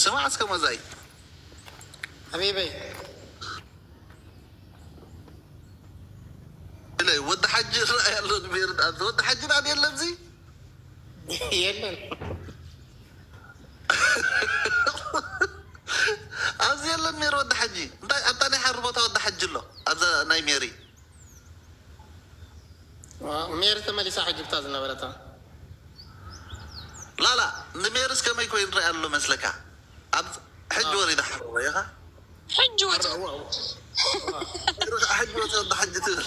ስማዕ እስከ መዛይ ሓቢበይ። ኢለ ወዲ ሓጂ ርኣይ ኣሎ ንሜሪ። ወዲ ሓጂ ናት የለ ኣብዚ የለን። ኣብዚ የለን ሜሪ ወዲ ሓጂ። እንታይ ኣብታ ናይ ሓሪ ቦታ ወዲ ሓጂ ኣሎ ኣብዛ ናይ ሜሪ። ሜሪ ተመሊሳ ሕጂ ብታ ዝነበረታ ላላ ንሜርስ ከመይ ኮይኑ ርኣ ኣሎ መስለካ? ኣብ ሕጂ ወሪዳ ሓረቦ ኢኻ። ሕጂ ወፂ ሕጂ ወፂ ወዲ ሓጂ ትብል።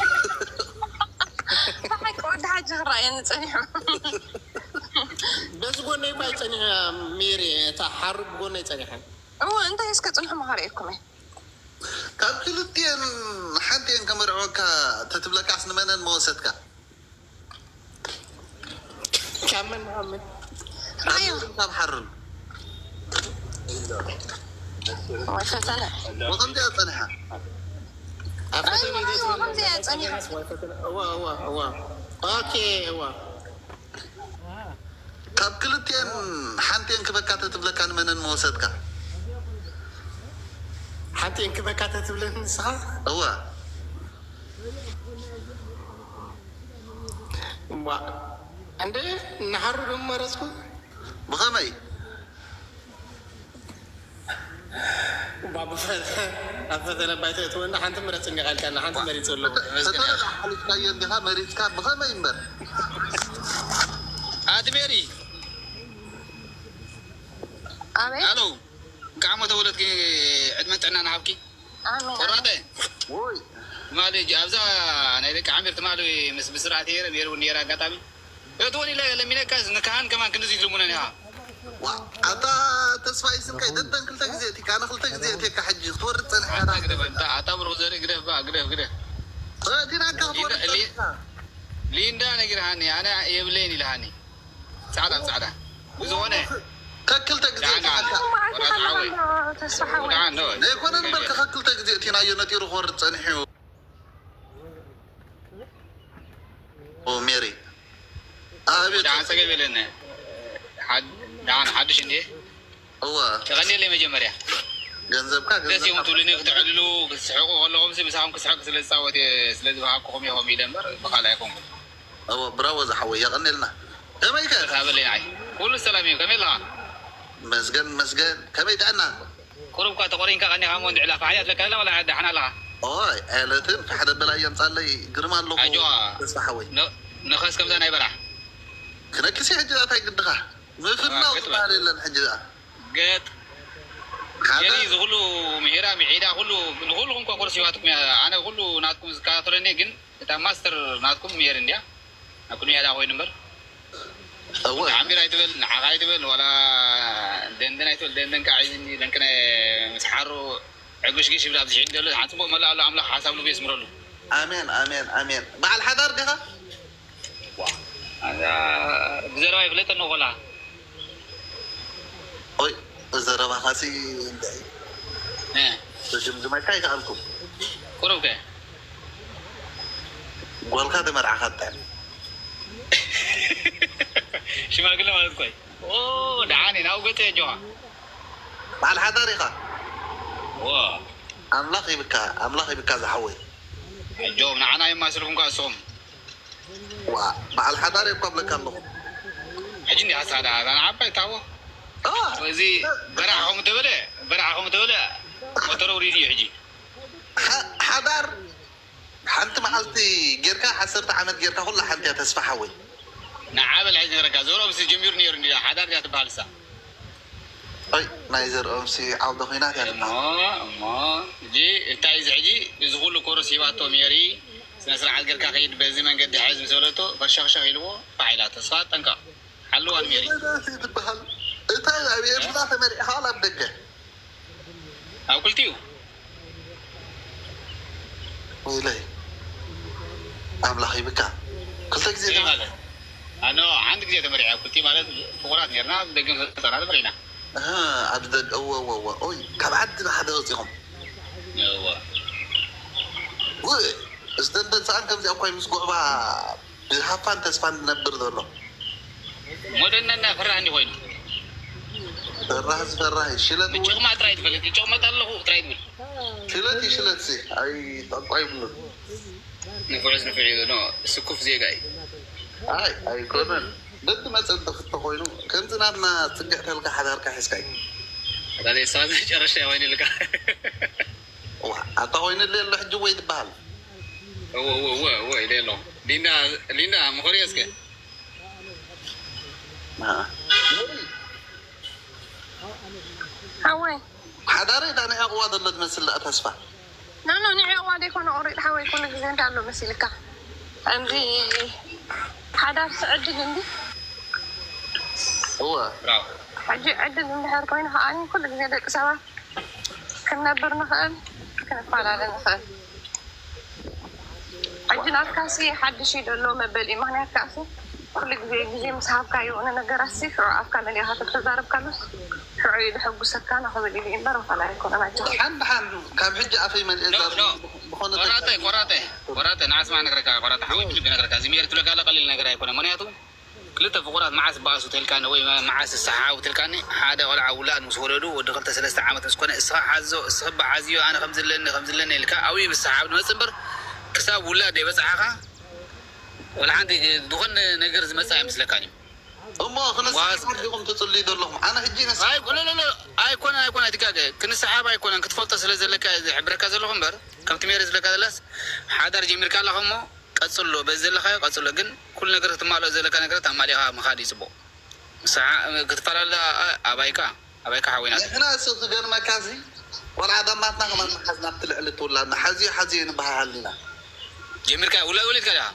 ብሓቂ ወዲ ሓጂ ክረኣየኒ ፀኒሑ። በዚ ጎነይ እኳ ይፀኒሐ ሜሪ፣ እታ ሓሩ ብጎነይ ፀኒሐ። እወ እንታይ እስከ ፅንሑ መኸሪኤኩም እየ። ካብ ክልቲኤን ሓንቲኤን ከመርዕወካ ተትብለካስ ንመነን መወሰድካ? ካብ መን ንኣምን? ካብ ሜርን ካብ ሓርን ወይ ፈተነ ብኸምዚኣ ፀኒሓ። ኣብ ፈተነ ከምዚኣ ፀኒሓ። እዋ እዋ እዋ ኦኬ እዋ ካብ ክልቲኤን ሓንቲኤን ክበካ ተትብለካ ንመነን መወሰድካ? ሓንቲ እንክበካ ተትብለኒ ንስኻ እዋ እዋ እንደ ንሓሩ ደሞ መረፅኩ። ብኸመይ? ኣብ ፈተነ ባይተ እትወና ሓንቲ ምረፅ እንዲኻ ኢልካና ሓንቲ መሪፅ ኣሎ። ፈተነ ሓሊፍካዮ እንዲኻ መሪፅካ ብኸመይ እምበር? ኣቲ ሜሪ ኣቤት ኣሎ፣ እንኳዕ ሞ ተወለድኪ፣ ዕድመን ጥዕናን ሃብኪ። ኣሜን። ቆራጠ ወይ ትማሊ እጅ ኣብዛ ናይ ደቂ ዓሚር ትማሊ ምስ ብስራት ነይረ፣ ሜሪ እውን ነይራ። ኣጋጣሚ እትወን ኢለ ለሚነካ ንካህን ከማን ክንድዚ ትልሙነን ኢኻ። ዋ፣ ኣታ ተስፋይ ስንቀይ ደደን ክልተ ግዜ እቲ ካነ ክልተ ግዜ እቲ ካ ሕጂ ክትወርድ ጸኒሕካ ኣታ ግደፍ፣ ኣታ ኣታ ብሩኽ ዘርኢ ግደፍ፣ ባ ግደፍ፣ ግደፍ። ዲናካ ክትወርድ ሊ- ሊ- ጸኒሕካ ሊንዳ ነጊርሃኒ፣ ኣነ የብለይን ኢልሃኒ። ጻዕዳ ጻዕዳ ብዝኾነ ከክልተ ግዜ ዳዕና እቲናካ መዓልቲ ወራጣዊ ሓመማ ተስፋ ሓወይ ዳዕና ዘይኮነ ንበልካ ከክልተ ግዜ እቲናዮ ነጢሩ ክወርድ ጸኒሑ እዩ። ኦ ሜሪ ኣቤት ዳዕና ጸገብ የለን። ሓድ- ዳዕና ሓድሽ እንዴ እዋ ተቐኒለይ መጀመርያ ገንዘብካ ደስ ይኹም ትብሉኒ ክትዕልሉ ክትስሕቁ ከለኹም ሲ ምሳኹም ክስሕቅ ስለ ዝፃወት እየ ስለ ዝበሃኩኹም ኢኹም ኢለ እምበር ብኻልእ ኣይኮንኩም። እዋ ብራዎ ዝሓወይ የቐኒልና። ከመይከ ሃበለይ ንዓይ ኩሉ ሰላም እዩ። ከመይ ኣለኻ? መስገን መስገን ከመይ ጥዕና? ቁሩብ እኳ ተቆሪንካ ቀኒኻ እሞ እንድዕላ ፋሕያ ትለካ ዘላ ወላ ደሓን ኣለኻ? ኦይ ኣይለትን ሓደ በላይ የምፃለይ ግርማ ኣለኹ ኣጆዋ ተስፋ ሓወይ ን- ንኸስ ከምዛ ናይ በራሕ ክነክሲ ሕጂ ዳኣ እንታይ ግድኻ ምፍናው ገጥ ዝበሃል የለን ሕጂ ዳኣ ገጥ ሓደ የኒ ዝኹሉ ምሄራ ምዒዳ ኩሉ ንኹልኹም እኳ ኮርስ ይዋትኩም እያ። ኣነ ኩሉ ናትኩም ዝከታተለኒ ግን እታ ማስተር ናትኩም ሜሪ እንድያ ኣብ ቅድሚያ ዳ ኮይኑ እምበር እወ ዓሚር ኣይትበል ንዓኻ ኣይትበል ዋላ ደንደን ኣይትበል ደንደን ከዓ ሒዝኒ ለንቅነ ምስ ሓሩ ዕግሽግሽ ይብል ኣብዚ ሽዒ ዘሎ ሓን ፅቡቅ መላእ ኣሎ ኣምላኽ ሓሳብ ልቡ የስምረሉ። ኣሜን ኣሜን ኣሜን። በዓል ሓዳር ዲኻ? ኣዛ ብዘረባ ይፍለጠኒ ቆላ ኦይ ዘረባኻሲ እንታይ እ፣ ተጀምጅመካ ይከኣልኩም ቁሩብ ከ ጓልካ ተመርዓኻ ትጥዕም ሽማግለ ማለት ኮይ ኦ ደሓን እዩ ናብኡ ገፀ ጆኻ በዓል ሓዳር ኢኻ ዎ ኣምላኽ ይብካ ኣምላኽ ይብካ ዝሓወይ ጆም ንዓና የማስልኩም ከ እስኹም ዋ በዓል ሓዳር እኳ ብለካ ኣለኹ ሕጂ እንዲ ሓሳዳ ኣዛን ዓባይ ታቦ አ፣ እዚ በራሕ ከም ተበለ በራሕ ከም ተበለ ሞተር ውሪድ እዩ ሕጂ ሓ- ሓዳር ሓንቲ መዓልቲ ጌርካ ዓሰርተ ዓመት ጌርካ ኩላ ሓንቲ እያ ተስፋ ሓወይ ንዓበል ሕዚ ነገረካ ዞሮ ምስ ጀሚሩ ነይሩ እንዲ ሓዳር እያ ትበሃል እሳ ይ ናይ ዘርኦምሲ ዓውደ ኩናት እያ እሞ ትበሃል እሞ እዚ እንታይ እዚ ሕጂ እዚ ኩሉ ኮርስ ሂባቶ ሜሪ ስነ ስርዓት ጌርካ ከይድ በዚ መንገዲ ሓዝ ምስ በለቶ ፈሸኽሸኽ ኢልዎ ፋሕ ኢላ ተስፋ ጠንቀቕ ሓልዋ ንሜሪ ትበሃል እንታይ ኣብ ኤርትራ ተመሪዕኻ ኣብ ደገ ኣብ ክልቲኡ ወይለይ ኣምላኽ ይብካ ክልተ ግዜ እዚ ማለት ኣነ ሓንቲ ግዜ ተመሪዐ ኣብ ክልቲኡ ማለት ፍቑራት ነርና ደገም ሰጠና ተመሪዕና እህ፣ ኣብ ደገ እወ እወ እወ ኦይ ካብ ዓዲ ንሓደ ወፂኹም እወ ውእ ዝተንተን ሰኣን ከምዚኣ እኳ ምስ ጉዕባ ብሃፋን ተስፋን ዝነብር ዘሎ። ሞደና እና ፈራህ እንዲ ኮይኑ ፈራህ ዝፈራህ ሽለት እውን ጭቕማ ጥራይ ትፈልጥ። ጭቕመት ኣለኹ ጥራይ ትብል። ሽለት ይሽለት ሲ ኣይ ጠቋይ ብሉ ንፉዕስ ንፉዕ እዩ። ኖ ስኩፍ ዜጋ እዩ። ኣይ ኣይኮነን። በቲ መፀን ተፍቶ ኮይኑ ከምዚ ናትና ፅግዕ ተልካ ሓዳርካ ሒዝካ እዩ። ኣታ ዘይሳ መጨረሻ ወይን ኢልካ ዋ ኣታ ኮይንለ ኣሎ ሕጂ ወይ ትበሃል። እወ እወ እወ እወ ኢለ ኣሎ። ሊንዳ ሊንዳ ምኾሪ እስከ ማ- ሓወይ ሓዳረይ ዳንዒ ኣቕዋ ዘሎ ትመስል ደኣ ተስፋ ኖ ኖ ንዕዋ ዘይኮነ ኦሬድ ሓወይ ኩሉ ግዜ እንታይ ኣሎ መሲልካ እንዲ ሓዳር ስዕድል እንዲ እወ ብራው ሕጂ ዕድል እንድሕር ኮይኑ ከዓኒ ኩሉ ግዜ ደቂ ሰባት ክንነብር ንኽእል ክንፈላለ ንኽእል ሕጂ ናትካሲ ሓድሽ እዩ ዘሎ መበሊ ምክንያት ካሲ ኩሉ ግዜ ግዜ ምስ ሃብካዩ ንነገራሲ ሽዑ ኣፍካ መሊእካ ተተዛረብካሉስ ሽዑ እዩ ዘሐጉሰካ ንኽብል ኢሉ እምበር ወላ ኣይኮነን ኣጆኻ ሓን ብሓን ካብ ሕጂ ኣፈይ መልኤ ኖ ዛር ኖ ብኾነ ቆራጠ ቆራጠ ቆራጠ ንዓስማ ነግረካ ቆራጠ ሓወይ ብልቢ ነግረካ እዚ ሜር ትብለካ ለቀሊል ነገር ኣይኮነ ምክንያቱ ክልተ ፍቁራት መዓስ በኣሱ ተልካኒ ወይ መዓስ ሰሓው ተልካኒ ሓደ ቆልዓ ውላድ ምስ ወለዱ ወዲ ክልተ ሰለስተ ዓመት ምስ ኮነ እስኻ ሓዞ እስኺ በሓዝዮ ኣነ ከምዝለኒ ከምዝለኒ ኢልካ ኣብዩ ብሰሓብ ንመፅእ እምበር ክሳብ ውላድ ደይበፅሓኻ ወላ ሓንቲ ዝኾነ ነገር ዝመፅእ ኣይመስለካን እዩ እሞ ክነስሓብ ዲኹም ትፅልዩ ዘለኹም ኣነ ሕጂ ነስ ኣይኮነ ኣይኮነ ኣይትጋገ ክንሰሓብ ኣይኮነን ክትፈልጦ ስለ ዘለካ ዝሕብረካ ዘለኹ እምበር ከምቲ ሜሪ ዝለካ ዘላስ ሓዳር ጀሚርካ ኣለኻ እሞ ቀፅሎ በዚ ዘለካዮ ቀፅሎ ግን ኩሉ ነገር ክትማልኦ ዘለካ ነገራት ኣማሊኻ ምኻድ እዩ ፅቡቕ ክትፈላለ ኣባይካ ኣባይካ ሓወይና ንሕና እሱ ዝገርመካ እዚ ቆልዓ ደማትና ከማን መሓዝ ናብቲ ልዕሊ ትውላድና ሓዝዮ ሓዝዮ ንበሃሃል ኢና ጀሚርካ ውላድ ወሊድካ ዲኻ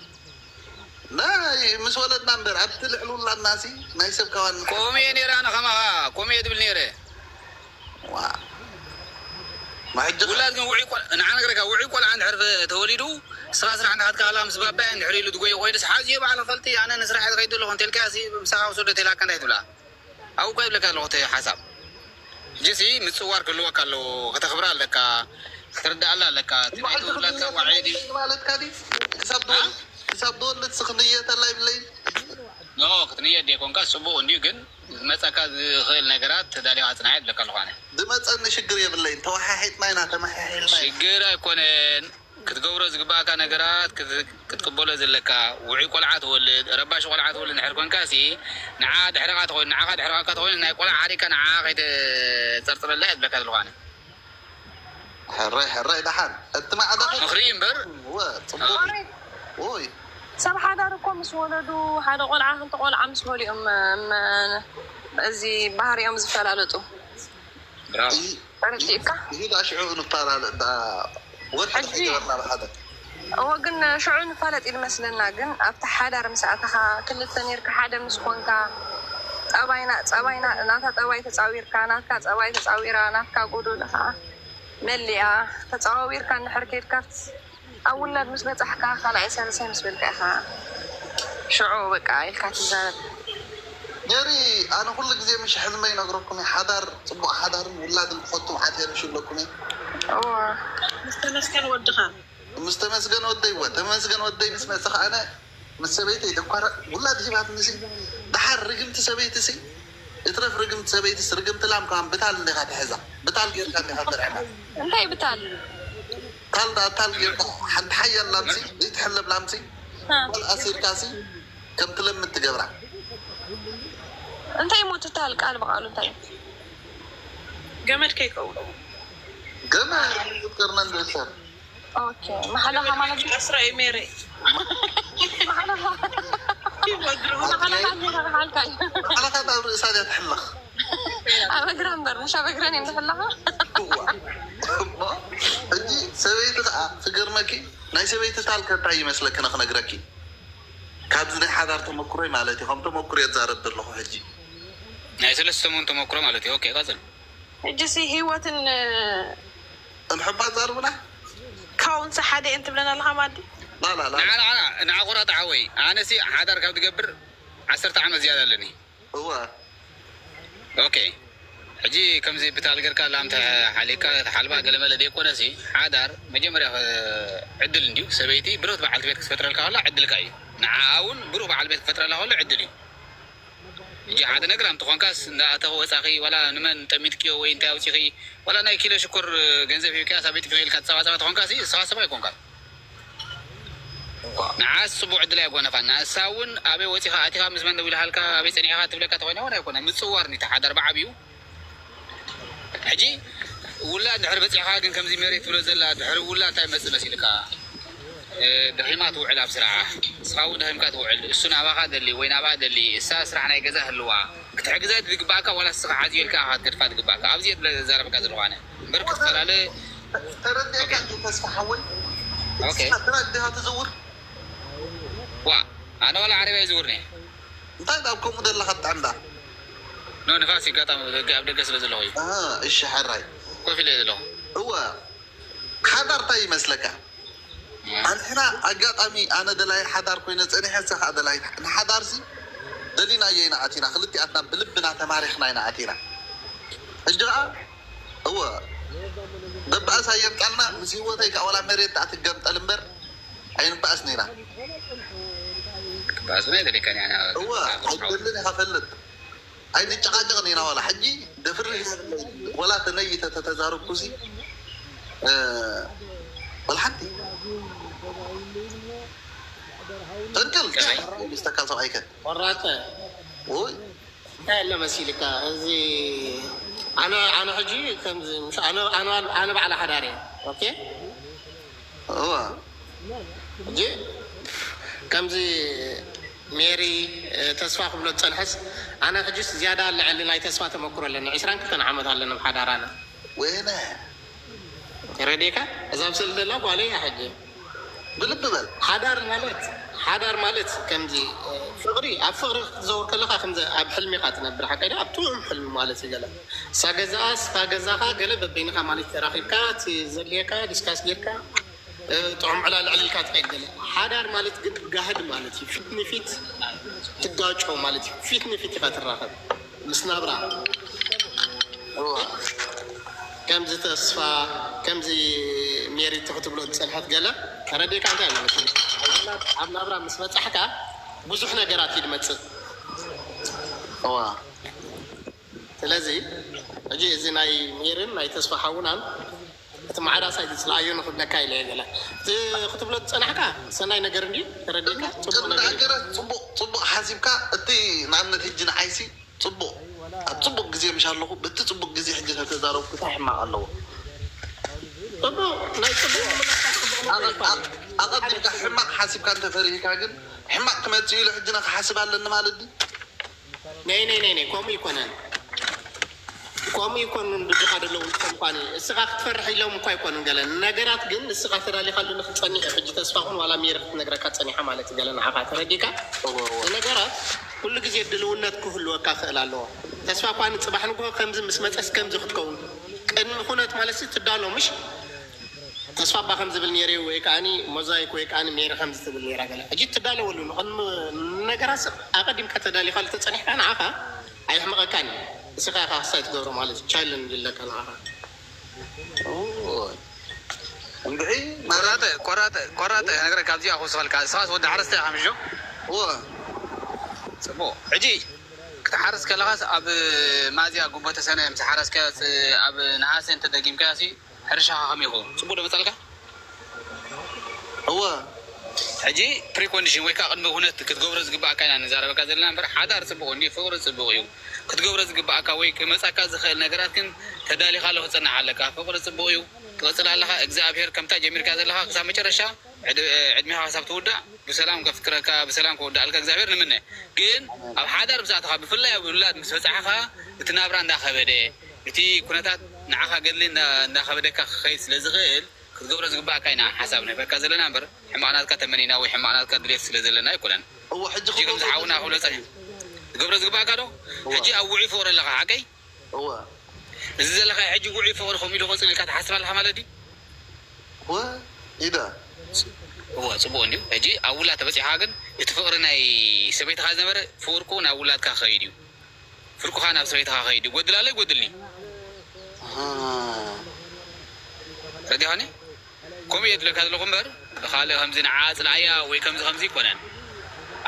ናይ ምስ ወለድና እምበር ኣብቲ ልዕሊ ውላድና ሲ ናይ ሰብ ካባን ከምኡ እየ ነይረ ኣነ ከማኻ ከምኡ እየ ትብል ነይረ ዋ ማሕጂ ውላድ ግን ውዑይ ቆል ንዓ ነገረካ ውዑይ ቆልዓ እንድሕር ተወሊዱ ስራ ስራሕ እንዳኸድካ ከላ ምስ ባባይ እንድሕር ኢሉ ትጎይ ኮይዱስ ሓዝዮ ባዕሉ ፈልጢ ኣነ ንስራሕ ዝኸይድ ዘለኹ እንተልካ ሲ ምሳኻ ውሰዶ ተላካ እንታይ ትብላ ኣብኡ እኳ ይብለካ ኣለኹ እቲ ሓሳብ ሕጂሲ ምፅዋር ክህልወካ ኣለዎ ከተኽብራ ኣለካ ክትርዳኣላ ኣለካ እቲ ናይ ተወላድካ ዋዒዲ ማለትካ ድዩ ክሳብ ዝወልድ ክሳብ ዝወልድ ስኽንየተላ ይብለይ ኖ ክትንየት ደይኮንካ ፅቡቅ እንድዩ ግን ዝመፀካ ዝኽእል ነገራት ተዳሊኻ ፅንሓ ይብለካ ኣለኹ ኣነ ዝመፀኒ ሽግር የብለይን ተወሓሒጥና ኢና ተመሓሒልና ኢና ሽግር ኣይኮነን ክትገብሮ ዝግባእካ ነገራት ክትቅበሎ ዘለካ ውዑይ ቆልዓ ትወልድ ረባሽ ቆልዓ ትወልድ ንሕር ኮንካ ሲ ንዓ ድሕረኻ ተኮይኑ ንዓኻ ድሕረኻ ተኮይኑ ናይ ቆልዓ ሓሪካ ንዓ ከይተፀርፅረላ እየ ዝብለካ ዘለኳነ ሕራይ ሕራይ ደሓን እቲ ማዕዳ ምኽሪ እምበር ወ ፅቡቅ ውይ ሰብ ሓዳር እኮ ምስ ወለዱ ሓደ ቆልዓ ክልተ ቆልዓ ምስ በሉ እዮም እም፣ እዚ ባህሪኦም ዝፈላለጡ ብራቮ ተረዲእካ ይዳ ሽዑ ንፈላለ ወድ ሕጂ- ገበርና ብሓደ እወ ግን ሽዑ ንፋለጥ ኢሉ መስለና ግን ኣብቲ ሓዳር ምስ ኣተኻ ክልተ ነርካ ሓደ ምስ ኮንካ ጠባይና ፀባይና ናታ ጠባይ ተፃዊርካ ናትካ ፀባይ ተፃዊራ ናትካ ጎዶሎ ከዓ መሊኣ ተፃዋዊርካ እንድሕር ከድካ ኣብ ውላድ ምስ በፃሕካ ካልኣይ ሳልሳይ ምስ በልካ ኢኻ ሽዑ በቃ ኢልካ ትዛረብ ሜሪ ኣነ ኩሉ ግዜ ምሽ ሕልመ ይነግረኩም እየ ሓዳር ፅቡቅ ሓዳርን ውላድን ክፈቱ ዓት የርሽ ይብለኩም እየ እወ ምስ ተመስገን ወድኻ ምስ ተመስገን ወደይ ወ ተመስገን ወደይ ምስ መፅእ ኣነ ምስ ሰበይተይ ደኳረ ውላድ ሂባት ንሲ ደሓር ርግምቲ ሰበይቲ ሲ እትረፍ ርግምቲ ሰበይትስ ርግምቲ ላም ከማን ብታል እንዲኻ ትሕዛ ብታል ጌርካ እንዲኻ ተርዕና እንታይ ብታል ታል ዳ ታል ጌርካ ሓንቲ ሓያል ላምሲ ዘይትሕለብ ላምሲ እ፣ ጓል ኣሲርካሲ ከም ትለምድ ትገብራ እንታይ ሞ ትታል ቃል ብቃሉ እንታይ እዩ? ገመድ ከይከውን ገመ ዝጥቅርና እንደሰር ኦኬ ማሕለኻ ማለት ኣስራ እዩ ሜሪ ማሕለኻ ይወግሩ ማሕለኻ ጌራ ብሓልካ እዩ ሓለኻት ኣብ ርእሳ ድያ ትሕለኽ ኣብ እግራ እምበር ምሽ ኣብ እግረን እዮም ዝሕለኻ እዋ እሞ ሕጂ ሰበይቲ ከዓ ትገርመኪ ናይ ሰበይቲ ታልከ እንታይ ይመስለኪ ንክነግረኪ ካብዚ ናይ ሓዳር ተመክሮይ ማለት እዩ ከም ተመክሮ የዛረብ ዘለኹ ሕጂ ናይ ሰለስተ ሰሙን ተመክሮ ማለት እዩ ኦኬ ቀፅል ሕጂ ሲ ህይወትን እንሕባ ዛርብና ካውንስ ሓደ እየን ትብለና ኣለኻ ማዲ ላላላ ንዓ ንዓ ንዓ ቆራጣ ሓወይ ኣነሲ ሓዳር ካብ ትገብር ዓሰርተ ዓመት ዝያዳ ኣለኒ እዋ ኦኬ ሕጂ ከምዚ ብታል ገርካ ላም ተሓሊካ ተሓልባ ገለመለ ደይኮነሲ ሓዳር መጀመርያ ዕድል እንድዩ ሰበይቲ ብረት በዓልቲ ቤት ክትፈጥረልካ ከላ ዕድልካ እዩ ንዓኣ እውን ብሩህ በዓል ቤት ክፈጥረላ ከሎ ዕድል እዩ። ሕጂ ሓደ ነገር ኣምቲ ኮንካስ እንዳእተኺ ወፃኺ፣ ዋላ ንመን ጠሚትክዮ ወይ እንታይ ኣውፂኺ፣ ዋላ ናይ ኪሎ ሽኮር ገንዘብ ሂብካያ ሳበይቲ ክኽኢልካ ትፀባፀባ ተኾንካሲ እስኻ ሰብ ኣይኮንካ። ንዓስ ፅቡቅ ዕድል ኣይጎነፋን። ንሳ እውን ኣበይ ወፂኻ ኣቲኻ ምስ መን ደው ኢልሃልካ ኣበይ ፀኒዕኻ ትብለካ ተኾይና እውን ኣይኮነ ምፅዋር ኒታ ሓዳር ብዓብዩ። ሕጂ ውላድ ድሕሪ በፂሕኻ ግን ከምዚ መሬት ትብሎ ዘላ ድሕሪ ውላድ እንታይ መፅእ መሲልካ? ደኺማ ትውዕል ኣብ ስራሕ፣ ንስኻ እውን ደኺምካ ትውዕል። እሱ ናባኻ ደሊ ወይ ናብኣ ደሊ፣ እሳ ስራሕ ናይ ገዛ ህልዋ ክትሕግዛ ዝግባእካ ዋላ ንስኻ ሓዝዮ ኢልካ ኢኻ ክትገድፋ ዝግባእካ። ኣብዚ እየ ዝዛረበካ ዘለኹ ኣነ። እምበር ክትፈላለ ተረዲእካ እንዲ ተስፋ ሓወይ ኦኬ። ስራሕ ዲኻ ትዝውር ዋ ኣነ ዋላ ዓረብያ ይዝውር ነየ። እንታይ ዳብ ከምኡ ዘለኻ ትጣንዳ ኖ ንፋስ ይጋጣም ደገ ኣብ ደገ ስለ ዘለኹ እዩ እሺ ሕራይ ኮፍ ኢለ ዘለኹ። እወ ሓዳር እንታይ ይመስለካ? ኣንሕና ኣጋጣሚ ኣነ ደላይ ሓዳር ኮይነ ፀኒሐ፣ እሳ ከዓ ደላይ ንሓዳር ሲ ደሊናዮ ኢና ኣቲና፣ ክልቲኣትና ብልብና ተማሪኽና ኢና ኣቲና። ሕጂ ከዓ እወ በባእሳ የምጣልና ምስ ህይወተይ ከዓ ዋላ መሬት ከዓ ትገምጠል እምበር ኣይንባእስን ኢና። ክባእሱና ኣይደለካን ኢና እወ ኣይደልን ኢኻ ፈልጥ ኣይንጨቃጨቅን ኢና ዋላ ሕጂ ደፍርህ ወላ ተነይተ ተተዛረብኩ ሲ ወላ ሓንቲ ፈንቅል ሚስተካ ሰብኣይከ ቆራፀ ወይ እንታይ ኣለ መሲልካ እዚ ኣነ ኣነ ሕጂ ከምዚ ምሽ ኣነ ኣነ ኣነ ባዕላ ሓዳር እየ ኦኬ እዋ ሕጂ ከምዚ ሜሪ ተስፋ ክብሎ ዝፀንሐስ ኣነ ሕጂስ ዝያዳ ልዕሊ ናይ ተስፋ ተመክሮ ኣለኒ ዕስራን ክልተን ዓመት ኣለኒ ብሓዳር ኣነ ወይነ ተረዲእካ እዛ ኣብ ስእሊ ዘላ ጓለይ እያ ሕጂ ብልቢ በል ሓዳር ማለት ሓዳር ማለት ከምዚ ፍቅሪ ኣብ ፍቅሪ ክትዘውር ከለካ ከምዚ ኣብ ሕልሚ ኢካ ትነብር ሓቀይ ኣብ ጥዑም ሕልሚ ማለት እዩ ገለ እሳ ገዛኣ እስካ ገዛካ ገለ በበይንካ ማለት ተራኪብካ እቲ ዘድልየካ ዲስካስ ጌርካ ጥዑም ዕላል ዕልልካ ትኸይድ ገለ ሓዳር ማለት ግን ጋህድ ማለት እዩ ፊት ንፊት ትጋጮ ማለት እዩ ፊት ንፊት ኢካ ትራከብ ምስ ናብራ ከምዚ ተስፋ ከምዚ ሜሪቲ ክትብሎ ዝፀንሐት ገለ ተረዲእካ እንታይ ኣሎ መሰለሽ ኣብ ናብራ ምስ በፃሕካ ብዙሕ ነገራት እዩ ዝመፅእ እዋ ስለዚ ሕጂ እዚ ናይ ሜርን ናይ ተስፋ ሓውናን እቲ ማዕዳ ሳይ ዝፅልኣዮ ንክብለካ ኢለ እየ ገለ እቲ ክትብሎ ዝፀናሕካ ሰናይ ነገር እንድዩ ተረዲእካ ፅቡቅ ነገር እዩ ነገራት ፅቡቅ ፅቡቅ ሓሲብካ እቲ ንኣብነት ሕጂ ንዓይሲ ፅቡቅ ኣብ ፅቡቅ ግዜ ምሽ ኣለኹ በቲ ፅቡቅ ግዜ ሕጂ ተተዛረብኩ እንታይ ሕማቅ ኣለዎ ፅቡቅ ናይ ፅቡቅ ምምላስ ፅቡቅ ነገር ይባል ኣቐዲምካ ሕማቅ ሓሲብካ እንተፈሪህካ ግን ሕማቅ ክመፅእ ኢሉ ሕጂ ንክሓስብ ኣለኒ ማለት ድዩ ነይ ነይ ነይ ነይ ከምኡ ይኮነን ከምኡ ይኮኑን ብድኻ ደለዉ እንኳን እስኻ ክትፈርሕ ኢሎም እኳ ኣይኮኑን ገለ ነገራት ግን እስኻ ተዳሊኻሉ ንክትፀኒሕ እዩ ሕጂ ተስፋ ኩን ዋላ ሜሪ ክትነግረካ ፀኒሓ ማለት እዩ ገለ ንዓኻ ተረዲካ ነገራት ኩሉ ግዜ ድልውነት ክህልወካ ክእል ኣለዎ ተስፋ እኳ ንፅባሕ ንግሆ ከምዚ ምስ መፀስ ከምዚ ክትከውን ቅድሚ ኩነት ማለት ትዳሎ ምሽ ተስፋ ኣባ ከም ዝብል ነይሩ ወይ ከዓኒ ሞዛይክ ወይ ከዓኒ ሜሪ ከም ዝትብል ነይራ ገለ ሕጂ ትዳለወሉ ንቅድሚ ነገራት ሰብ ኣቀዲምካ ተዳሊኻሉ ተፀኒሕካ ንዓኻ ኣየሕመቐካን እዩ እስኻ ኢኻ ክሳይ ትገብሮ ማለት ቻይልን ይለካ ንዓኻ እንድዒ ቆራጠ ቆራጠ ቆራጠ ነገር ካብዚኣ ክውስኸልካ እስኻስ ወዲ ሓረስታይ ኢኻ ምሽ እወ ፅቡቅ ሕጂ ክትሓርስ ከለኻስ ኣብ ማዝያ ጉንቦተ ሰነ ምስ ሓረስካዮ ኣብ ነሃሰ እንተደጊምካዮ ሕርሻኻ ከመይ ይኸውን? ፅቡቅ ዶ መፃልካ? እወ ሕጂ ፕሪኮንዲሽን ወይ ከዓ ቅድመ ኩነት ክትገብሮ ዝግባእካ ኢና ንዛረበካ ዘለና እምበር ሓዳር ፅቡቅ እንዲ ፍቅሪ ፅቡቅ እዩ ክትገብሮ ዝግባእካ ወይ ክመፃካ ዝኽእል ነገራት ግን ተዳሊኻ ኣሎ ክፅናሕ ኣለካ ፍቅሪ ፅቡቅ እዩ ትቐፅል ኣለኻ እግዚኣብሔር ከምታ ጀሚርካ ዘለኻ ክሳብ መጨረሻ ዕድሜኻ ክሳብ ትውዳእ ብሰላም ከፍቅረካ ብሰላም ከወዳእልካ እግዚኣብሔር ንምነ ግን ኣብ ሓዳር ምስ ኣተኻ ብፍላይ ኣብ ውላድ ምስ በፃሕኻ እቲ ናብራ እንዳኸበደ እቲ ኩነታት ንዓኻ ገድሊ እንዳኸበደካ ክኸይድ ስለ ዝኽእል ክትገብሮ ዝግባእካ ኢና ሓሳብ ንህበካ ዘለና እምበር ሕማቕናትካ ተመኒና ወይ ሕማቕናትካ ድሌት ስለ ዘለና ኣይኮነን እወ ሕጂ ሕጂ ከምዚ ሓውና ክብሎ ፀኒሑ ትገብሮ ዝግባእካ ዶ ሕጂ ኣብ ውዑይ ፍቕሪ ኣለኻ ሓቀይ እወ እዚ ዘለካ ሕጂ ውዑይ ፍቕሪ ከምኡ ኢሉ ክቕፅል ኢልካ ትሓስብ ኣለኻ ማለት ድዩ ወ ኢዳ እወ ፅቡቅ እንድዩ ሕጂ ኣብ ውላድ ተበፂሕካ ግን እቲ ፍቅሪ ናይ ሰበይትካ ዝነበረ ፍቅርኩ ናብ ውላድካ ክኸይድ እዩ ፍርቁኻ ናብ ሰበይትኻ ከይድ ይጎድል ኣሎ ይጎድልኒ ረዲኻኒ ከምኡ እየ ትብለካ ዘለኹ እምበር ብካልእ ከምዚ ንዓ ፅልኣያ ወይ ከምዚ ከምዚ ይኮነን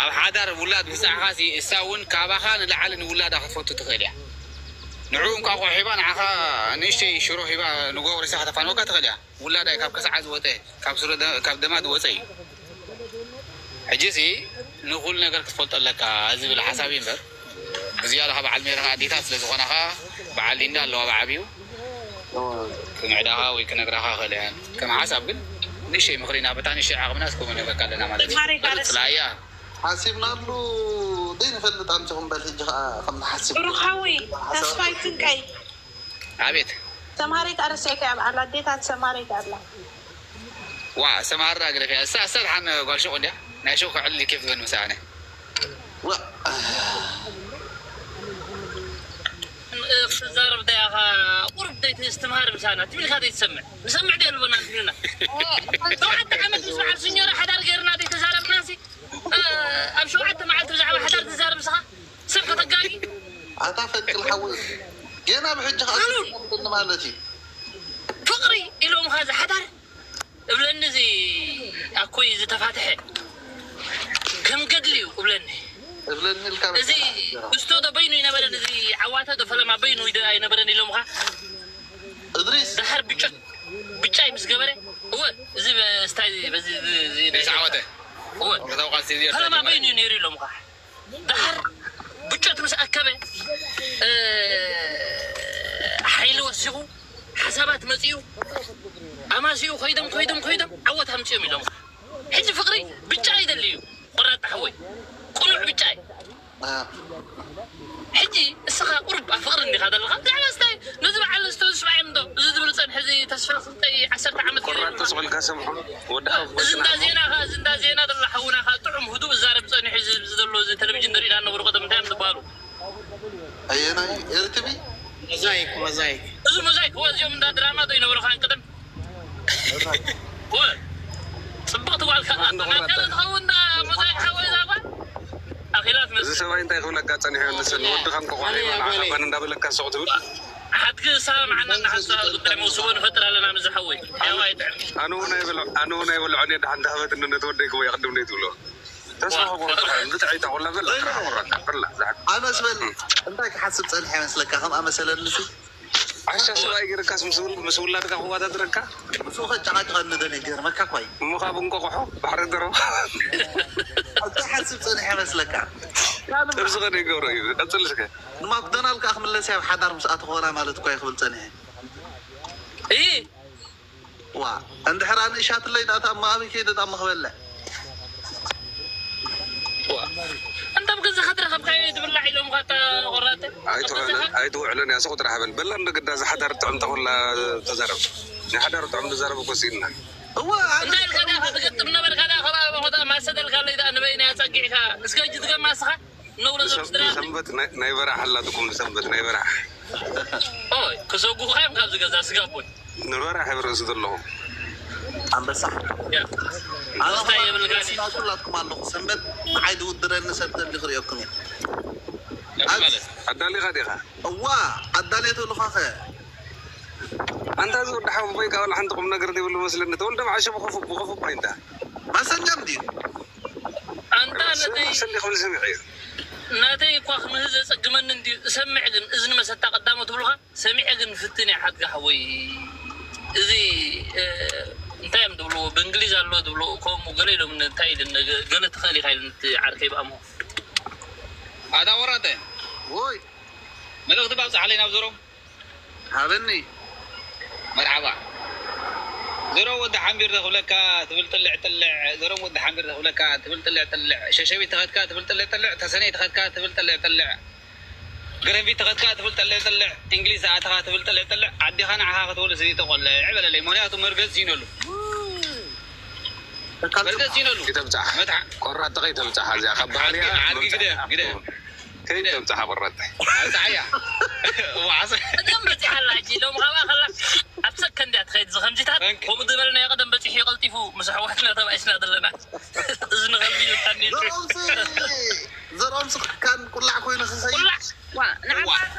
ኣብ ሓዳር ውላድ ብጻዕኻ ሲ እሳ እውን ካባኻ ንላዕሊ ንውላዳ ክትፈቱ ትኽእል እያ። ንዕኡ እንቋቑሖ ሂባ ንዓኻ ንእሽተይ ሽሮ ሂባ ንጎ ሪሳ ከተፋንወካ ትኽእል እያ። ውላዳ እዩ ካብ ከስዓ ዝወፀ፣ ካብ ሱረ ደ- ካብ ደማ ዝወፀ እዩ። ሕጂ ሲ ንኹሉ ነገር ክትፈልጦ ኣለካ ዝብል ሓሳብ እዩ እምበር፣ ብዝያዳ ካብ በዓል ሜረኻ ኣዴታት ስለ ዝኾናኻ፣ በዓል ሊንዳ ኣለዋ ብዓብዩ ክምዕዳኻ ወይ ክነግራኻ ክእል እየን። ከም ሓሳብ ግን ንእሽተይ ምኽሪ ኢና፣ በታ ንእሽተይ ዓቕምና እስከ ነግረካ ኣለና ማለት እዩ። ተማሪ ጋር ጽላያ ሓሲብናሉ ዘይንፈልጥ ኣምፅኹም በል። ሕጂ ከዓ ከም ንሓስብ ብሩኻዊ ተስፋይ ትንቀይ ኣቤት። ተማሪት ኣረሰይከ ኣብ ኣላ ኣዴታት ሰማሪት ኣላ። ዋ ሰማራ ግደፊያ እሳ እሳ ድሓን ጓል ሹቕ እንዲያ ናይ ሹቕ ክዕል ኬፍ ዝበል ምሳነ። ክትዛረብ ዳያኻ ቁርብ ደይትስትምሃር ምሳና ትብልካ ደይትሰምዕ ንሰምዕ ደየልቦና ትብልና ሸውዓተ ዓመት ምስ በዓል ስኞራ ሓዳር ገይርና ደይተዛረብና ሲ ኣብ ሸውዓተ መዓልቲ ብዛዕባ ሓዳር ትዛረብ ንስኻ ሰብ ከተጋጊ ኣታ ፈቅል ሓወይ ገና ብሕጂ ከዓ ማለት እዩ። ፍቅሪ ኢሎምኻ ዝሓዳር እብለኒ እዚ ኣኮይ ዝተፋትሐ ከም ገድሊ እዩ እብለኒ። እብለኒ ኢልካ እዚ እስቶ ዶ በይኑ ይነበረን እዚ ዓዋተ ዶ ፈለማ በይኑ ይደ- ኣይነበረን ኢሎምኻ እድሪስ ድሓር ብጮት ብጫይ ምስ ገበረ እወ እዚ በ- ስታይ በዚ እዚ- እዚ- እዚ- ተሳዕወተ እወ ተውቃሲ ፈለማ በይኑ እዩ ነይሩ ኢሎምኻ። ደሓር ብጮት ምስ ኣከበ ሓይሊ ወሲኹ ሓሳባት መፂኡ ኣማሲኡ ኮይዶም ኮይዶም ኮይዶም ዓወት ኣምፅኦም ኢሎም። ሕጂ ፍቅሪ ብጫ ይደሊ እዩ ቆራጣ ሓወይ ቁኑዕ ብጫ እዩ። ሕጂ እስኻ ቁሩብ ኣብ ፍቅሪ እንዲኻ ዘለኻ ብዛዕባ ስታይ ነዚ በዓል ንስቶ ዝስማዕም ዶ እዚ ዝብል ፀንሒ እዚ ተስፋ ስልጠይ ዓሰርተ ዓመት ገይሩ ቆራጥ ተስቑልካ ሰምዖ ወዲ ሓወቦይ እዚ እንዳ ዜና ኸ እዚ እንዳ ዜና ደሎ ሓውና ኸ ጥዑም ህዱእ ዝዛረብ ፀኒሑ እዚ ኣብዚ ዘሎ እዚ ቴሌቪዥን ንሪኢና ንነብሩ ቀደም እንታይ እዮም ዝበሃሉ ኣየናይ ኤርትቢ ሞዛይክ ሞዛይክ እዚ ሞዛይክ እኮ እዚኦም እንዳ ድራማ ዶ ይነብሩ ኸ ቅድም ወ ፅብቕቲ ጓል ከ ናተን ትኸውን እንዳ ሞዛይክ ሓወይ እዛ ጓል ኣኺላ እዚ ትመስል ሰብኣይ እንታይ ክብለካ ፀኒሑ ንስን ወድኻ እንቆቋ ባን እንዳበለካ ሱቕ ትብል ሓድጊ ዝሰማምዓና እናሓንሳብ ጉዳይ መውስቦ ንፈጥር ኣለና። ምስ ዝሓወይ ያው ኣይጥዕም። ኣነ እውን ኣይበልዖ- ኣነ እውን ኣይበልዖን እየ። ደሓን ዳህበትኒ ነቲ ወደይ ክቦ የቕድም ነይ ትብሎ ተስፋ ክቆርጥ ብትዕይታ ኩላ በላ ጥራሕ ቆረካ በላ ዝሓ- ኣነስ በል እንታይ ክሓስብ ፀኒሐ ይመስለካ ከም ኣመሰለኒ ሲ ዓሻ ሰብኣይ ገይርካስ ምስ ውል- ምስ ውላድካ ክዋዳድረካ ምስኡ ከጨቃጭቐኒ ደልየ ገርመካ እኳ እዩ እሞ ካብ እንቆቕሖ ባሕሪ ደሮ እንታይ ሓስብ ፀኒሐ ይመስለካ ጥብዚ ከደ ይገብሮ እዩ ቀፅል እስከ ንማክዶናል ከዓ ክምለስ ኣብ ሓዳር ምስ ኣተኾና ማለት እኳ ይኽብል ፀኒሐ እይ ዋ እንድሕር ኣንእሻትለይ ዳታ እማ ኣበይ ከይደ ጣማ ክበልዕ ዋ እንቶም ገዛኻ ትረኸብካዮ እዩ ዝብላዕ ኢሎምኻ እታ ቆራተ ኣብ ገዛኻ ኣይትውዕልን እያ ሱቕ ጥራሕ በል በላ እንደ ግዳ ዝሓዳር ጥዑም ተኾላ ተዛረብ ናይ ሓዳር ጥዑም ዝዛረብ እኮ ስኢንና እዋ ኣነ እንታይ ኢልካ ዲኻ ትገጥም ነበርካ ዳ ከባቢ ሞታ ማሰደልካ ኣለይ ዳ ንበይና ጸጊዕካ እስከ እጅ ትገማ እስኻ ነውረ ዘምስድራ ሰንበት ናይ- ናይ በራሕ ኣላትኩም ሰንበት ናይ በራሕ ኦይ ክሰጉኻ እዮም ካብዚ ገዛ ስጋቦይ ንበራሕ ሕብረሱ ዘለኹም ኣንበሳ ያ ኣነ ኣስታ የብልካኒ ስላቱላትኩም ኣለኹ ሰንበት ንዓይ ዝውድረኒ ሰብ ተሊ ክርእየኩም እየ ማለት ኣዳሊኻ ዲኻ እዋ ኣዳልየት ልኻኸ ኣንታ እዚ ወዲ ሓወቦይ ካብ ሓንቲ ቁም ነገር ዘይብሉ መስለኒ ተወልደ መዓሸ ብኸፉ ብኸፉ ኮይንታ ማሰኛም ድዩ ኣንታ ነተይ ሰሊ ክብል ሰሚዐ እዩ ናተይ እኳ ክምህዝ ዘጸግመኒ እንድዩ እሰምዕ ግን እዝኒ መሰታ ቀዳሞ ትብሉኻ ሰሚዐ ግን ፍትን እየ ሓድጋ ሓወይ እዚ እ፣ እንታይ እዮም ዝብልዎ ብእንግሊዝ ኣሎ ዝብልዎ ከምኡ ገለ ኢሎም እንታይ ኢልን ገለ ትኽእል ኢኻ ኢልን እቲ ዓርከይ ብኣሞ ኣታ ወራተ ወይ መልእኽቲ ባብፅሓለይ ናብ ዘሮም ሃበኒ መርሓባ ዘሮም ወዲ ሓምቢር ዘኽብለካ ትብል ጥልዕ ጥልዕ ዘሮም ወዲ ሓምቢር ዘኽብለካ ትብል ጥልዕ ጥልዕ ሸሸቢት ተኸድካ ትብል ጥልዕ ጥልዕ ተሰነይ ተኸድካ ትብል ጥልዕ ጥልዕ ገረንቢት ተኸድካ ትብል ጥልዕ ጥልዕ እንግሊዝ ዝኣተኻ ትብል ጥልዕ ጥልዕ ዓዲኻ ንዓኻ ክትወልድ ስኒ ተቆልዕ በለለይ ምኽንያቱ መርገፅ ሲነሉ መርገፅ ሲነሉ ይተብፃሕ መትሓ ቆራጥኸ ይተብፃሕ እዚኣ ካብ ባህሊ ዓድጊ ግደ ግደ ከይተብፅሓ ቆረተ ኣብፀሓያ ዋዓሰ እቶም በፂሓ ኣላ ሕጂ ሎም ካብኣ ከላ ኣብ ሰከንድ እያ ትኸይድ እዚ ከምዚታት ከምኡ ዝበልናዮ ቀደም በፂሑ እዩ ቀልጢፉ ምስ ኣሕዋትና ተባኢስና ዘለና እዚ ንኸልቢ ይታኒ ዘርኦምሲ ዘርኦምሲ ካን ቁላዕ ኮይኑ ክኸይድ ቁላዕ ዋ ንዓባ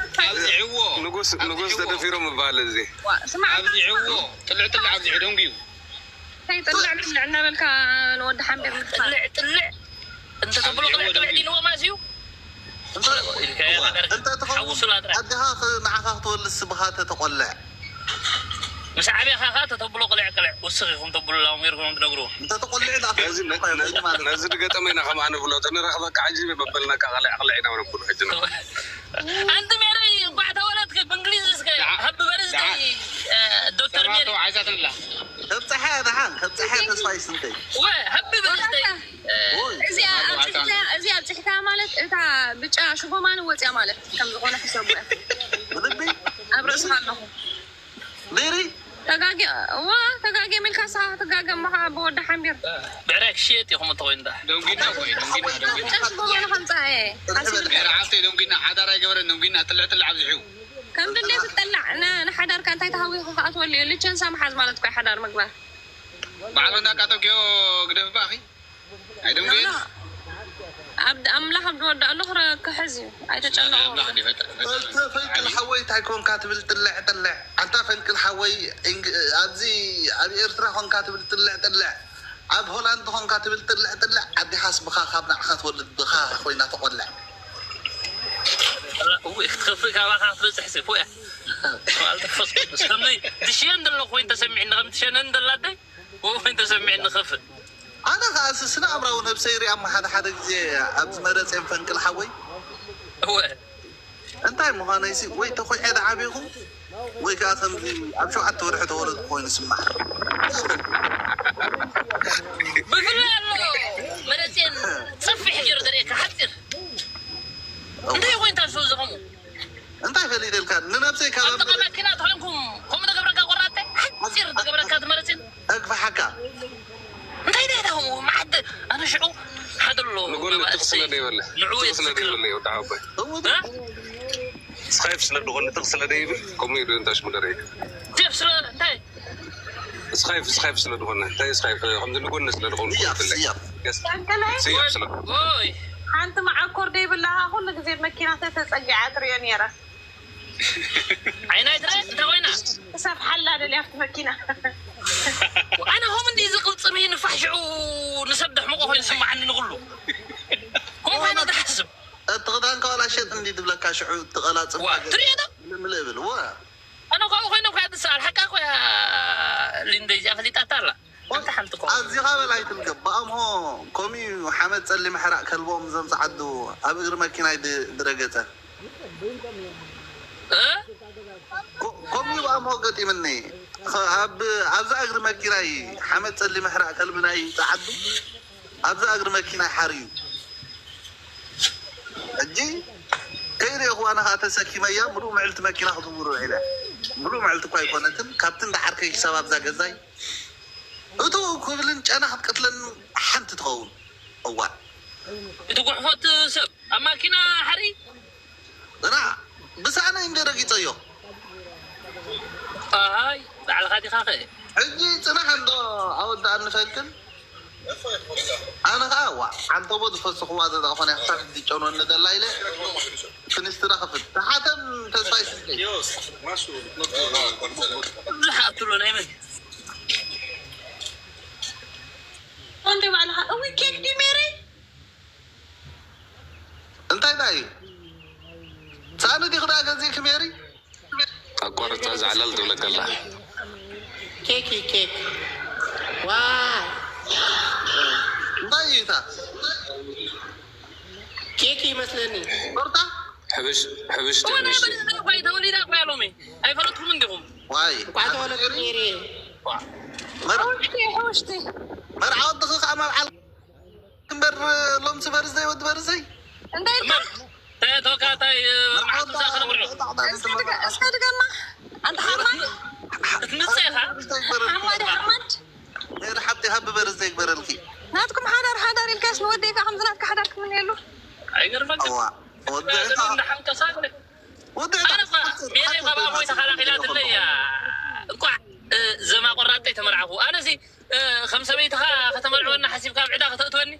ኣብዚዕዎ ንጉስ ንጉስ ተደፊሩ ምባል እዚ ዋ ስማ ኣብዚዕዎ ጥልዕ ጥልዕ ኣብዚዑ ደንጉዩ እንታይ ጥልዕ ጥልዕ እናበልካ ንወዲ ሓምቢር ምጥፋእ ጥልዕ ጥልዕ እንተ ተብሎ ቅልዕ ቅልዕ ኢልዎ ማለት እዩ። እንተ ኢልካ እያ እዋ፣ ነገር እንተ ትኸውን ሓውሱላ ጥራሕ። ኣዴኻ ኽ-፣ ንዓኻ ክትወልድ ስብኻ ተተቖልዕ። ምስ ዓብኻ ኸኣ ተተብሎ ቅልዕ ቅልዕ ውስኽ ኢኹም ተብሉላ ሜርኩም ትነግርዎ። እንተ ተቖልዕ ኢላ ነዚ፣ ትወልድ ነዚ፣ ማለት እዩ። ነዚ ድገጠመ ኢና ከም ኣነ ብሎ፣ ተንረኽበካ ሕጂ መበልናካ ቅልዕ ቅልዕ ኢና ነብሎ ሕጂ ነው። ኣንቲ ሜሪ፣ እንኳዕ ተወለድኪ። ብእንግሊዝ እስከ ደሓ-፣ ሃቢ በርዝደይ፣ ደሓ-፣ እ፣ ዶክተር ሜሪ። ተማቶ ዓይዛትንላ። ከብጽሓ ደሓን፣ ከብጽሓ ተስፋ ይስንተይ። ወ፣ ሃቢ በርዝደይ። እ፣ ኦይ፣ እዚኣ ተማቶ ኣብጽሕታ፣ እዚኣ ኣብጽሕታ ማለት እታ ብጫ ሽጎማን ወጽያ ማለት ከም ዝኾነ ሕሰቡ እያ። ብልቢ? ኣብ ርእስኻ ኣለኹ። ሜሪ? ተጋጊ-፣ እዋ፣ ተጋጊ ሚልካ ንስኻ ክትጋገ እሞ ኸዓ ብወዲ ሓምቢር። ብዕራይ ክሽየጥ ኢኹም እንተኾይኑ ደኣ። ደንጉና እኮ እዩ፣ ደንጉና፣ ደንጉና። ብጫ ሽጎማን ከምጽኣ እየ። ሓሲብልካ። ሜሪ ሓፍተይ ደንጉና፣ ሓዳር ኣይገበረን፣ ደንጉና፣ ጥልዕ ጥልዕ ኣብዚሑ። ከም ድሌት ትጠላዕ፣ ን-፣ ንሓዳርካ እንታይ ተሃዊኹ ክኣትወሉ እዩ? ልቸንሳ ምሓዝ ማለት እኮ እዩ ሓዳር ምግባር። ባዕሉ እንዳቃጠው ጊዮ ግደፍ ባኺ። ኣይደንጉየን። ኖ፣ ኖ። ኣብ ኣምላኽ ኣብ ዝወድኣሉ ክረ-፣ ክሕዝ እዩ። ኣይተጨነቑ። ኣምላኽ እንዲፈጥር። ፈንቅ-፣ ፈንቅል ሓወይ እንታይ ኮንካ ትብል ጥልዕ ጥልዕ? ኣንታ ፈንቅል ሓወይ፣ እንግ-፣ ኣብዚ ኣብ ኤርትራ ኮንካ ትብል ጥልዕ ጥልዕ፣ ኣብ ሆላንድ ኮንካ ትብል ጥልዕ ጥልዕ፣ ኣዴኻስ ብኻ ካብ ንዓኻ ትወልድ ብኻ ኮይና ተቆልዕ። እውይ፣ ክትኸፍእ ካባኻ ክትበጽሕ ሲ፣ ፎያ። በዓል መንፈስ ቅዱስ። ከምዚ ትሽየን ዘሎ ኮይኑ ተሰሚዕኒ፣ ከም ትሸነን ዘላ ኣደይ፣ ወይ ኮይኑ ተሰሚዕኒ ክኸፍእ። ኣነ ኸኣ ስ-፣ ስነ ኣእምራዊ ነብሰይ ሪኣ እሞ ሓደ ሓደ ግዜ ኣብ ዝመረጼን ፈንቅል ሓወይ። እወ። እንታይ ምዃነይሲ ወይ ተኾይዐ ዝዓብኹ ወይ ከኣ ከምዚ ኣብ ሸውዓተ ወርሒ ተወለድኩ ኮይኑ ስማዕ። ብፍላይ ኣሎ መረጼን ጸፊሕ ገይሩ ዘርእየካ ሓጺር። እወ። እንታይ ኮይኑ ታስቡ ዝኸሙ? እንታይ ፈሊጠልካ? ንነብሰይ ካብ ኣብ ጥቓ መኪና ተኾይንኩም ከምኡ ተገብረካ ቆራተ? ሓጺር ተገብረካ ትመረጽን? ኣግፋሓካ። እንታይ እንታይ ታኹም? መዓት ኣነ ሽዑ ሓደ ኣሎ ንጎኒ መባእሰይ ትኽ ስለ ደይበለ። ንዑ ትኽ ስለ የትዝክር። ደይበለ ይወዳ ዓባይ። እሙት። እ? ስኻይፍ ስለ ዝኾነ ትኽ ስለ ደይብል፣ ከምኡ ኢሉ እንታይ ሽሙ ደረይ? ጀፍ ስለ እንታይ? ስኻይፍ፣ ስኻይፍ ስለ ዝኾነ። እንታይ ስኻይፍ? ከምዚ ንጎኒ ስለ ዝኾነ ስያፍ፣ ይፈልጥ። ስያፍ። የስ። ታንከላይ? ስያፍ ስለ ወይ፣ ወይ። ሓንቲ መዓኮር ደይብላኻ ኩሉ ግዜ መኪና ተተጸጊዓ ትሪኦ ነይራ። ዓይና ይትረ፣ እንታይ ኮይና? ክሳብ ሓላ ደልያ ኣብቲ መኪና። ኣነ ሆም እንዲ ዝቕልጽም እዩ ንፋሕ ሽዑ ንሰብ ደሕምቆ ኮይኑ ስምዓኒ ንኹሉ። ከምኡ ኮይነ ትሓስብ። እቲ ክዳንካ ዋላ ሸጥ እንዲ ትብለካ ሽዑ ትቐላጽም ዋ፣ ነገር ትሪኦ ዶ? ምልእ እብል፣ ዋ። ኣነ ካብኡ ኮይነ እኮ እያ ትሰኣል። ሓቃ እኮ እያ ሊንደ እዚኣ ፈሊጣታ ኣላ። ሓንቲ ሓንቲ እኮ። ኣዚኻ በል ኣይትልገብ። ብኣምሆ ኮሚዩ ሓመድ ጸሊም ሕራቕ ከልቦም እዞም ጸዓዱ ኣብ እግሪ መኪናይ ድ-፣ ድረገጸ። እ? ኮ-፣ ኮሚዩ ብኣምሆ ገጢምኒ። ኸ-፣ ኣብ፣ ኣብዛ እግሪ መኪናይ ሓመድ ጸሊም ሕራቕ ከልቢ ናይ ጸዓዱ ኣብዛ እግሪ መኪናይ ሓርዩ። ሕጂ ከይርእኹ ኣነ ኸኣ ተሰኪመያ ምሉእ ምዕልቲ መኪና ክዝውር ውዒለ። ምሉእ ምዕልቲ እኳ ኣይኮነትን። ካብቲ እንዳ ዓርከይ ክሳብ ኣብዛ ገዛይ እቱ ክብልን ጨና ክትቀትለኒ ሓንቲ ትኸውን። እዋእ። እቲ ጉሕፎት ሰብ ኣብ ማኪና ሓሪ? ግና ብሳእነይ እንደ ረጊጸዮ። ኣሃይ፣ ባዕልኻ ዲኻ ኸ? ሕጂ ጽናሕ እንዶ ኣወዳእኒ ፈንቅል። ኣነ ኸኣ ዋ፣ ዓንተቦ ዝፈስኽዋ ዘዛ ኾነ ክሳብ ሕጂ ጨኖኒ ዘላ ኢለ ፍንስትራ ክፍት። ተሓተም ተስፋ ይስልከይ። ብዙሕ ኣትሎ ናይ መን? ኣንተ ባዕልኻ፣ እዊ ኬክ ድዩ ሜሪ? እንታይ ደኣ እዩ? ሳእኒ ዲኺ ደኣ ገዚእኪ ሜሪ? ኣቋርጻ ዛዕላል ትብለካ ኣላ። ኬክ እዩ፣ ኬክ። ዋይ። እንታይ እዩ እታ? ኬክ ይመስለኒ። ቁርጣ? ሕብሽ-፣ ሕብሽቲ፣ እወ፣ ናይ ሕብሽቲ። በደንብ እኮ ተወሊዳ እኮ እያ ሎሚ። ኣይፈለጥኩምን ዲኹም? ዋይ። እንኳዕ ተወለድኩ ሜሪ። መር-፣ ሕውሽቲ፣ ሕውሽቲ። መርዓ ወድኺ ከኣ መብዓል እምበር ሎምሲ በርዝደይ ወዲ በርዝደይ። እንታይ ኢልካ? እመ፣ ተ-፣ ተወካታይ፣ እ፣ መርዓ መዓልቲ ወዳ-፣ ዝኣኸለ ምርዑ። እስከ ድገ-፣ እስከ ድገማ። ኣንታ ሓማድ። ክትምጸ ኢኻ? ሓማድ፣ ሓማድ። ነይረ ሓብቲ ሃቢ በርዝደይ ይግበረልኪ። ናትኩም ሓዳር፣ ሓዳር ኢልካስ ንወደይ ከ ከምዚ ናትካ ሓዳር ክምነየሉ? ኣይገርመክን? እዋ፣ ወደይ እዛ ከ-፣ እንዳ ሓንቀሳ ወደይ ኣነ ከ-፣ እኳ ሜሪ ሓቂ ባባ ሞይ ተኸላኺላትለይ እያ። እንኳዕ፣ እ፣ ዘማ ቆራጠይ ተመርዓኹ። ኣነሲ እ፣ ከም ሰበይትኻ ከተመርዕወና ሓሲብካ ኣብ ዕዳ ከተእትወኒ?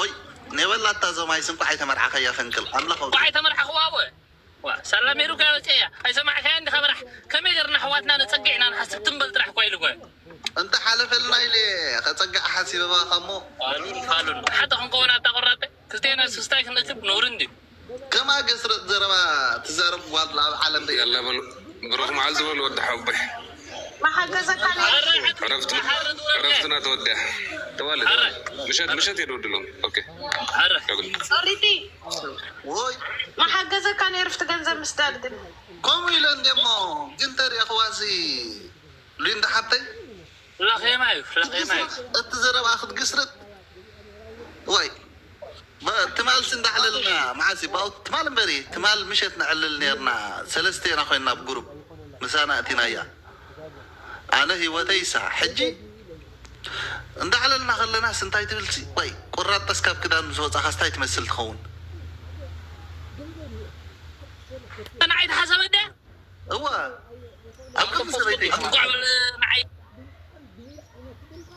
ኦይ፣ ኔበላታ ዞማይስ እንኳዕ ኣይተመርዓኸያ ፈንቅል። ኣምላኽ እንኳዕ ኣይተመርዓኽዋ ወ። ዋ፣ ሳላ ሜሩካ ወፅያ እያ። ኣይሰማዕካያ እንዲኻ መራሕ። ከመይ ገርና ኣሕዋትና ነፀግዕ ኢና ንሓስብ ትም በል ጥራሕ እኳ ኢሉ እኮ። እንተ ሓለፈልና ኢለ ከጸግዓ ሓሲበ ባኻ እሞ። ፋሉን ፋሉን ሓደ ክንከውን ኣብታ ቆራጠ ክልቴና ስስታይ ክንእክብ ነውሪ እንድዩ። ከማ ገስረጥ ዘረባ ትዛረብ ጓል ኣብ ዓለም ደይ ያላ በሉ ብሩክ መዓልቲ በሉ ወዲ ሓቦይ። መሓገዘካ ዕረፍቲ ዕረፍትና ተወዲያ። ተዋለ ተዋለ። ምሸት ምሸት የድወድሎም። ኦኬ ኣረ ቀብል ሶሪቲ ወይ መሓገዘካ ነይሩ ፍቲ ገንዘብ ምስዳድ ግን ከምኡ ኢለ እንዴሞ ግን ተሪእኽዋሲ ሊንዳ ሓብተይ ፍላኼማ እዩ ፍላኼማ እዩ። እቲ ዘረባ ክትግስርጥ ወይ ትማልሲ እንዳዕለልና መዓሲ ባው ትማል እምበሪ ትማል ምሸት ነዕልል ነርና። ሰለስቴና ኮይና ብ ግሩፕ ምሳና እቲናያ ኣነ ህይወተይ ይሳ ሕጂ እንዳዕለልና ከለናስ እንታይ ትብልሲ ወይ ቁራጠስ ካብ ክዳን ምስ ወፃኻስ እንታይ ትመስል ትኸውን? ንዓይ ተሓሰበ ድያ? እዋ ኣብ ቅድሚ ሰበይተይ እንኳዕ በለ ንዓይ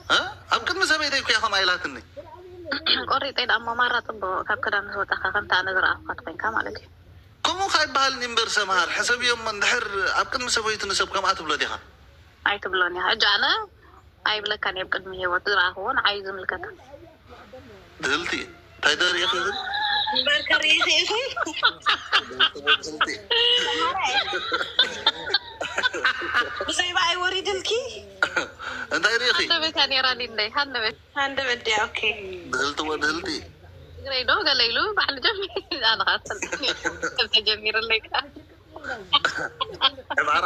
እ? ኣብ ቅድሚ ሰበይተይ እኮ እያ ከምኣ ኢላትኒ። ቆሪጠ ኢላ እሞ ማራ ፅቡቅ ካብ ክዳን ምስ ወጣካ ከምታ ኣነ ዝረኣኳት ኮይንካ ማለት እዩ። ከምኡ ከይበሃል እምበር ሰምሃር ሕሰብዮ እሞ እንድሕር ኣብ ቅድሚ ሰበይቱ ንሰብ ከምኣ ትብሎ ዲኻ? ኣይትብሎን እያ ሕጂ ኣነ ኣይብለካን እየ ኣብ ቅድሚ ህይወት ዝረኣክዎ ንዓይ እዩ ዝምልከታ። ድህልቲ እንታይ ደሪእኺ ግን? እምበር ከርእኺ ኢኺ ብዘይባ ኣይወሪድልኪ እንታይ ሪእኺ? ሃንደበታ ነይራ ሊንደይ ሃንደበት ሃንደበት ድያ ኦኬ ድህልትዎ ድህልቲ ትግረይ ዶ ገለ ኢሉ ባዕሉ ጀሚሩ ኣነኻ ትፈልጥኒ ተጀሚርለይ ከኣ ዕባራ